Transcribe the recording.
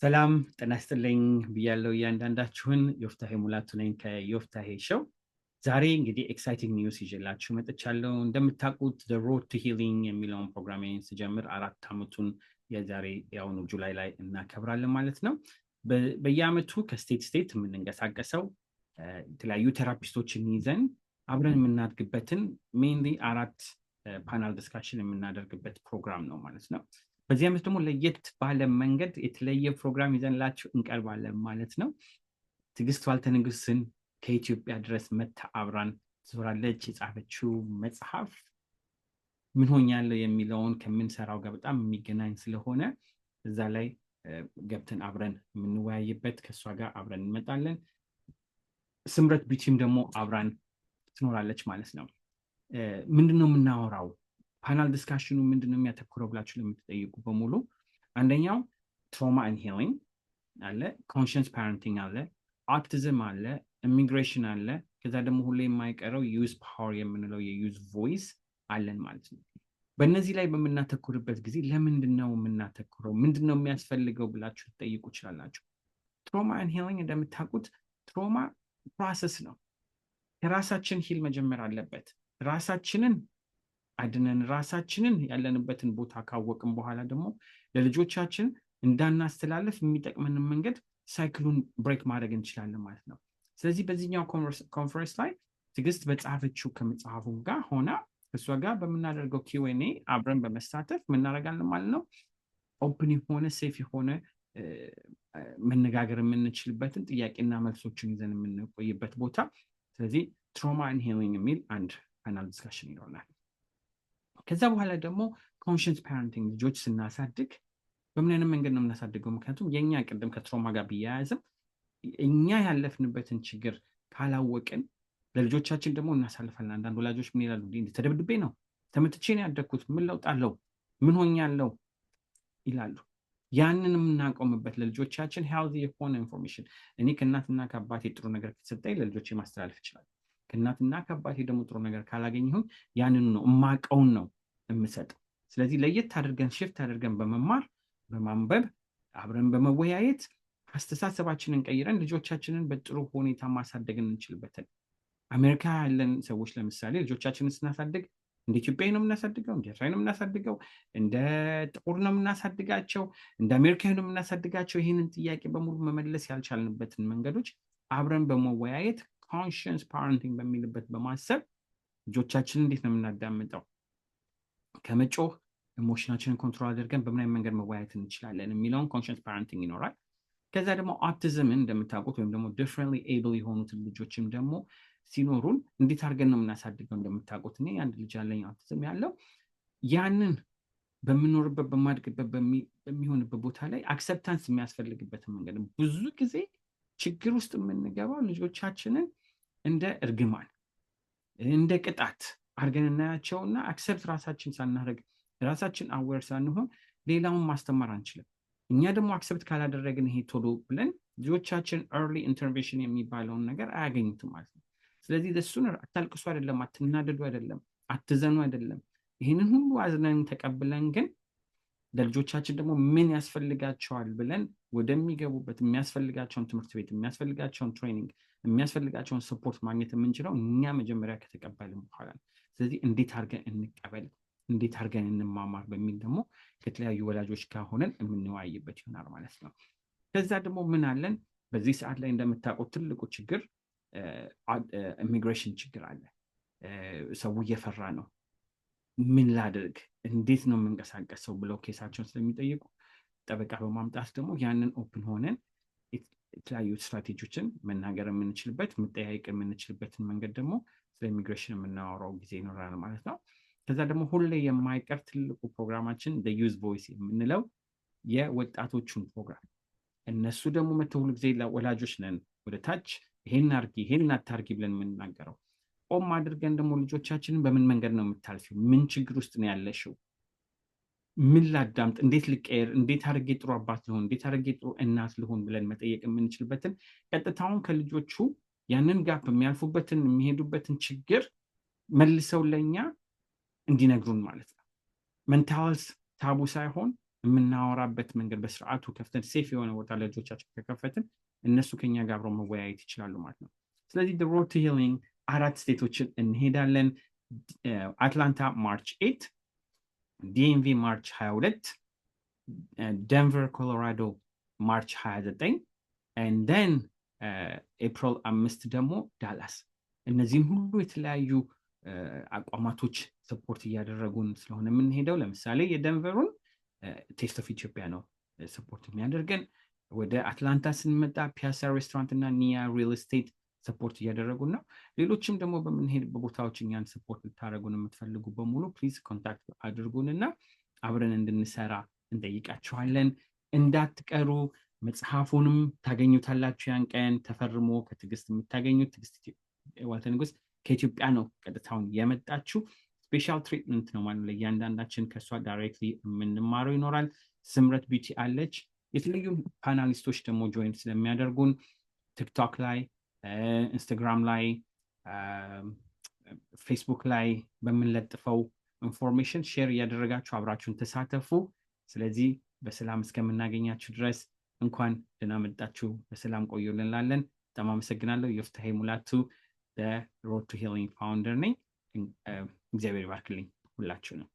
ሰላም ጤና ይስጥልኝ ብያለሁ እያንዳንዳችሁን። ዮፍታሄ ሙላቱ ነኝ ከዮፍታሄ Show። ዛሬ እንግዲህ exciting news ይዤላችሁ መጥቻለሁ። እንደምታውቁት The Road to Healing የሚለውን ፕሮግራሜን ስጀምር 4 ዓመቱን የዛሬ የአሁኑ July ላይ እናከብራለን ማለት ነው። በየዓመቱ ከ state state የምንንቀሳቀሰው የተለያዩ therapist ኦችን ይዘን አብረን የምናድግበትን mainly አራት panel discussion የምናደርግበት ፕሮግራም ነው ማለት ነው። በዚህ ዓመት ደግሞ ለየት ባለ መንገድ የተለየ ፕሮግራም ይዘንላችሁ እንቀርባለን ማለት ነው። ትዕግስት ዋልተንጉስን ከኢትዮጵያ ድረስ መታ አብራን ትዞራለች። የጻፈችው መጽሐፍ ምን ሆኛለሁ የሚለውን ከምንሰራው ጋር በጣም የሚገናኝ ስለሆነ እዛ ላይ ገብተን አብረን የምንወያይበት ከእሷ ጋር አብረን እንመጣለን። ስምረት ቢቲም ደግሞ አብራን ትኖራለች ማለት ነው። ምንድን ነው የምናወራው? Panel discussion ኑ ምንድን ነው የሚያተኩረው ብላችሁ ለምትጠይቁ በሙሉ አንደኛው trauma and healing አለ፣ conscious parenting አለ፣ አውቲዝም አለ፣ ኢሚግሬሽን አለ። ከዛ ደግሞ ሁሌ የማይቀረው youth power የምንለው የ youth voice አለን ማለት ነው። በእነዚህ ላይ በምናተኩርበት ጊዜ ለምንድን ነው የምናተኩረው? ምንድን ነው የሚያስፈልገው ብላችሁ ትጠይቁ ይችላላችሁ። Trauma and healing እንደምታውቁት trauma process ነው። ከራሳችን heal መጀመር አለበት። ራሳችንን አድነን ራሳችንን ያለንበትን ቦታ ካወቅን በኋላ ደግሞ ለልጆቻችን እንዳናስተላልፍ የሚጠቅመንን መንገድ cycle ኡን break ማድረግ እንችላለን ማለት ነው። ስለዚህ በዚህኛው ኮንፈረንስ ላይ ትዕግስት በጻፈችው ከመጽሐፉ ጋር ሆና እሷ ጋር በምናደርገው Q&A አብረን በመሳተፍ ምናደርጋለን ማለት ነው። Open የሆነ safe የሆነ መነጋገር የምንችልበትን ጥያቄና መልሶችን ይዘን የምንቆይበት ቦታ። ስለዚህ trauma and healing የሚል አንድ panel discussion ይኖረናል። ከዛ በኋላ ደግሞ conscious parenting፣ ልጆች ስናሳድግ በምን አይነት መንገድ ነው የምናሳድገው? ምክንያቱም የእኛ ቅድም ከ trauma ጋር ቢያያዝም እኛ ያለፍንበትን ችግር ካላወቅን ለልጆቻችን ደግሞ እናሳልፋለን። አንዳንድ ወላጆች ምን ይላሉ? ተደብድቤ ነው፣ ተመትቼ ነው ያደግኩት፣ ምን ለውጥ አለው? ምን ሆኛለሁ ይላሉ። ያንን የምናቆምበት ለልጆቻችን healthy የሆነ information፣ እኔ ከእናትና ከአባቴ ጥሩ ነገር ከተሰጠኝ ለልጆቼ ማስተላለፍ እችላለሁ። ከእናትና ከአባቴ ደግሞ ጥሩ ነገር ካላገኘሁኝ ያንኑ ነው እማቀውን ነው የምሰጠው። ስለዚህ ለየት አድርገን shift አድርገን በመማር፣ በማንበብ፣ አብረን በመወያየት አስተሳሰባችንን ቀይረን ልጆቻችንን በጥሩ ሁኔታ ማሳደግ እንችልበትን። አሜሪካ ያለን ሰዎች ለምሳሌ ልጆቻችንን ስናሳድግ እንደ ኢትዮጵያዊ ነው የምናሳድገው፣ እንደ ኤርትራዊ ነው የምናሳድገው፣ እንደ ጥቁር ነው የምናሳድጋቸው፣ እንደ አሜሪካዊ ነው የምናሳድጋቸው? ይህንን ጥያቄ በሙሉ መመለስ ያልቻልንበትን መንገዶች አብረን በመወያየት conscious parenting በሚልበት በማሰብ ልጆቻችንን እንዴት ነው የምናዳምጠው፣ ከመጮህ emotion ኣችንን control አድርገን በምን አይነት መንገድ መወያየት እንችላለን የሚለውን conscious parenting ይኖራል። ከዛ ደግሞ አውቲዝምን እንደምታውቁት ወይም ደግሞ differently able የሆኑትን ልጆችም ደግሞ ሲኖሩን እንዴት አድርገን ነው የምናሳድገው? እንደምታውቁት እኔ አንድ ልጅ አለኝ አውቲዝም ያለው። ያንን በምኖርበት፣ በማድግበት፣ በሚሆንበት ቦታ ላይ acceptance የሚያስፈልግበትን መንገድ። ብዙ ጊዜ ችግር ውስጥ የምንገባው ልጆቻችንን እንደ እርግማን፣ እንደ ቅጣት አድርገን እናያቸውና accept ራሳችን ሳናደርግ፣ ራሳችን aware ሳንሆን ሌላውን ማስተማር አንችልም። እኛ ደግሞ accept ካላደረግን ይሄ ቶሎ ብለን ልጆቻችን early intervention የሚባለውን ነገር አያገኙትም ማለት ነው። ስለዚህ እሱን አታልቅሱ አይደለም፣ አትናደዱ አይደለም፣ አትዘኑ አይደለም። ይህንን ሁሉ አዝነን ተቀብለን ግን ለልጆቻችን ደግሞ ምን ያስፈልጋቸዋል ብለን ወደሚገቡበት የሚያስፈልጋቸውን ትምህርት ቤት፣ የሚያስፈልጋቸውን training፣ የሚያስፈልጋቸውን support ማግኘት የምንችለው እኛ መጀመሪያ ከተቀበልን በኋላ ነው። ስለዚህ እንዴት አድርገን እንቀበል፣ እንዴት አድርገን እንማማር በሚል ደግሞ ከተለያዩ ወላጆች ጋር ሆነን የምንወያይበት ይሆናል ማለት ነው። ከዛ ደግሞ ምን አለን? በዚህ ሰዓት ላይ እንደምታውቁት ትልቁ ችግር ኢሚግሬሽን ችግር አለ። ሰው እየፈራ ነው። ምን ላድርግ፣ እንዴት ነው የምንቀሳቀሰው ብለው case ኣቸውን ስለሚጠይቁ ጠበቃ በማምጣት ደግሞ ያንን open ሆነን የተለያዩ ስትራቴጂዎችን መናገር የምንችልበት፣ መጠያየቅ የምንችልበትን መንገድ ደግሞ ስለ ኢሚግሬሽን የምናወራው ጊዜ ይኖራል ማለት ነው። ከዛ ደግሞ ሁሌ የማይቀር ትልቁ ፕሮግራማችን youth voice የምንለው የወጣቶቹን ፕሮግራም። እነሱ ደግሞ መተው ሁሉ ጊዜ ወላጆች ነን ወደ ታች ይሄን አርጊ፣ ይሄን አታርጊ ብለን የምንናገረው። ቆም አድርገን ደግሞ ልጆቻችንን በምን መንገድ ነው የምታልፊው? ምን ችግር ውስጥ ነው ያለሽው? ምን ላዳምጥ? እንዴት ልቀየር? እንዴት አድርጌ ጥሩ አባት ልሆን? እንዴት አድርጌ ጥሩ እናት ልሆን ብለን መጠየቅ የምንችልበትን ቀጥታውን ከልጆቹ ያንን gap የሚያልፉበትን፣ የሚሄዱበትን ችግር መልሰው ለእኛ እንዲነግሩን ማለት ነው። Mental health taboo ሳይሆን የምናወራበት መንገድ በስርዓቱ ከፍተን safe የሆነ ቦታ ለልጆቻችን ከከፈትን እነሱ ከኛ ጋር አብረው መወያየት ይችላሉ ማለት ነው። ስለዚህ Road to Healing አራት state ኦችን እንሄዳለን። አትላንታ March 8፣ DMV March 22፣ ደንቨር ኮሎራዶ March 29 and then April 5 ደግሞ ዳላስ። እነዚህም ሁሉ የተለያዩ አቋማቶች support እያደረጉን ስለሆነ የምንሄደው፣ ለምሳሌ የደንቨሩን Taste of Ethiopia ነው support የሚያደርገን። ወደ አትላንታ ስንመጣ ፒያሳ ሬስቶራንት እና ኒያ real estate support እያደረጉን ነው። ሌሎችም ደግሞ በምንሄድበት ቦታዎች እኛን support ልታደረጉን የምትፈልጉ በሙሉ please contact አድርጉን እና አብረን እንድንሰራ እንጠይቃችኋለን። እንዳትቀሩ። መጽሐፉንም ታገኙታላችሁ። ያን ቀን ተፈርሞ ከትዕግስት የምታገኙት፣ ትዕግስት ዋልተ ንጉስ ከኢትዮጵያ ነው ቀጥታውን የመጣችው። Special treatment ነው ማለት ለእያንዳንዳችን ከእሷ directly የምንማረው ይኖራል። ስምረት Beauty አለች። የተለያዩ panelist ኦች ደግሞ join ስለሚያደርጉን TikTok ላይ፣ Instagram ላይ፣ ፌስቡክ ላይ በምንለጥፈው information share እያደረጋችሁ አብራችሁን ተሳተፉ። ስለዚህ በሰላም እስከምናገኛችሁ ድረስ እንኳን ደህና መጣችሁ፣ በሰላም ቆዩልን እንላለን። በጣም አመሰግናለሁ። ዮፍታሄ ሙላቱ Road to Healing founder ነኝ። እግዚአብሔር ይባርክልኝ ሁላችሁንም።